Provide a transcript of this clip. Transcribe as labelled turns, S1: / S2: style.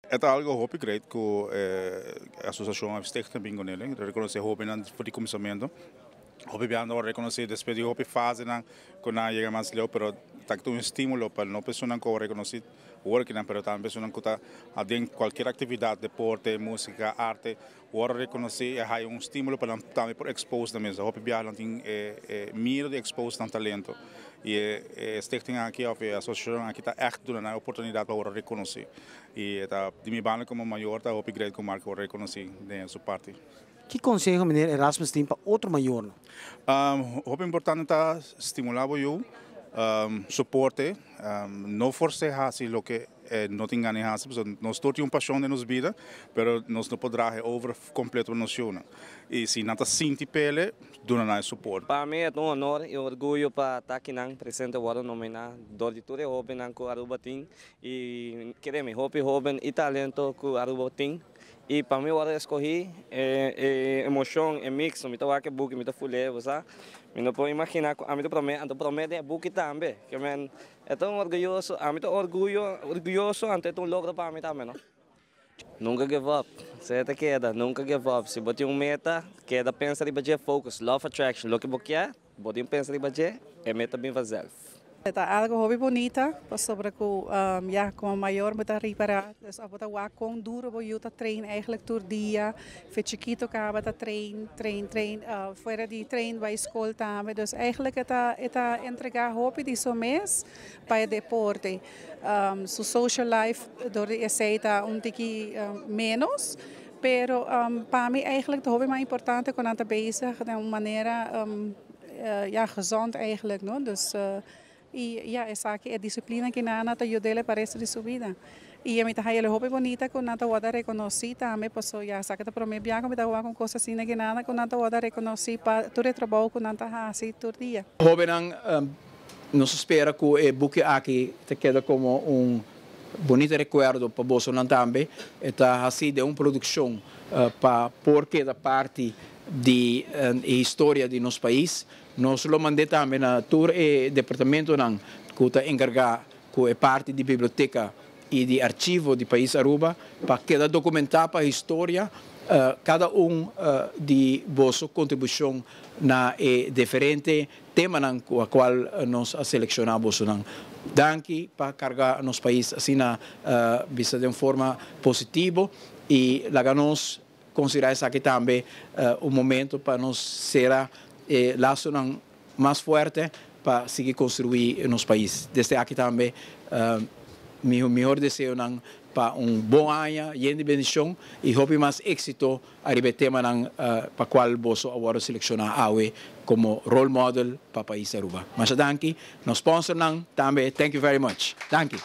S1: E ta algo hopi great cu asociacion of stichting bin cunele, reconoce hobennan for di cuminsamento. Hopi biaha nan reconoce despues di hopi fasenan cu nan a yega mas leu, pero ta un estimulo pa no personanan cu a reconoce worknan, pero tambe personanan cu ta den cualkier actividad, deporte, musica, arte, worde reconoce y haya un estimulo pa nan tambe por expose nan mes. Hopi biaha nan tin miedo di expose nan talento y e stichting aki of e asociacion aki ta echt duna nan e oportunidad pa worde reconoce. Y ta di mi banda como mayor ta hopi great cu Mark worde reconoce den su parti.
S2: Ki conseho meneer Erasmus tin pa otro mayornan?
S1: Hopi importante ta stimula bo yiu, soporte, no forse haci loke no tin gana di haci, pasobra nos tur tin un pasion den nos bida, pero nos no por draha over completo pa nos yiunan. Y si nan ta sinti pele, duna nan e support.
S3: Pa mi e ta un honor y orguyo pa ta akinan presente worde nomina door di tur e hobennan cu Aruba tin y kere mi hopi hoben y talento cu Aruba tin y pa mi worde escogi e emocion e mix mi ta wak e buki, mi ta fule, bo sa, mi no por imagina cu ami ta prome, anto prome den e buki tambe ke men e ta un orguyoso, ami ta orguyo orguyoso anto e ta un logro pa mi tambe no. Nunca give up, esey ta keda, nunca give up, si bo tin un meta keda pensa riba dje, focus, law of attraction, loke bo kier bo tin pensa riba dje, e meta bin vanzelf.
S4: E ta algo hopi bunita pasobra cu ya como mayor bo ta ripara dus of bo ta wak con duro bo yu ta train eigenlijk tur dia fe chikito caba ta train train train fuera di train bay school tambe, dus eigenlijk e ta e ta entrega hopi di su mes pa e deporte. Su social life door di esey ta un tiki menos pero pa mi eigenlijk ta hopi mas importante cu nan ta bezig den un manera, ja, gezond eigenlijk, no? Dus y ja, esaki e disciplina ki nan ta yud'e pa resto di su bida. Y mi ta haya hopi bunita cu nan ta wordo reconoci tambe, paso ja, esaki ta prome biaha cu mi ta wak un cos asina ki nan cu nan ta wordo reconoci pa tur e trabou cu nan ta haci tur dia.
S5: Hobennan, nos ta spera cu e buki aki ta keda como un bunita recuerdo pa bosonan tambe. E ta haci den un produccion pa por keda parti di e historia di nos pais. Nos lo mand'e tambe na tur e departamentonan cu ta encarga cu e parti di biblioteca y di archivo di pais Aruba pa keda documenta pa historia cada un di boso contribucion na e diferente temanan cu a cual nos a selecciona bosonan. Danki pa carga nos pais asina bisa den forma positivo y laga nos considera esaki tambe un momento pa nos cera e lasonan mas fuerte pa sigui construi nos pais. Desde aki tambe mi mihor deseonan pa un bon aña yen di bendicion y hopi mas exito ariba e temanan pa cual boso a wordo selecciona awe como role model pa pais Aruba. Masha danki. Nos sponsornan tambe, thank you very much. Danki.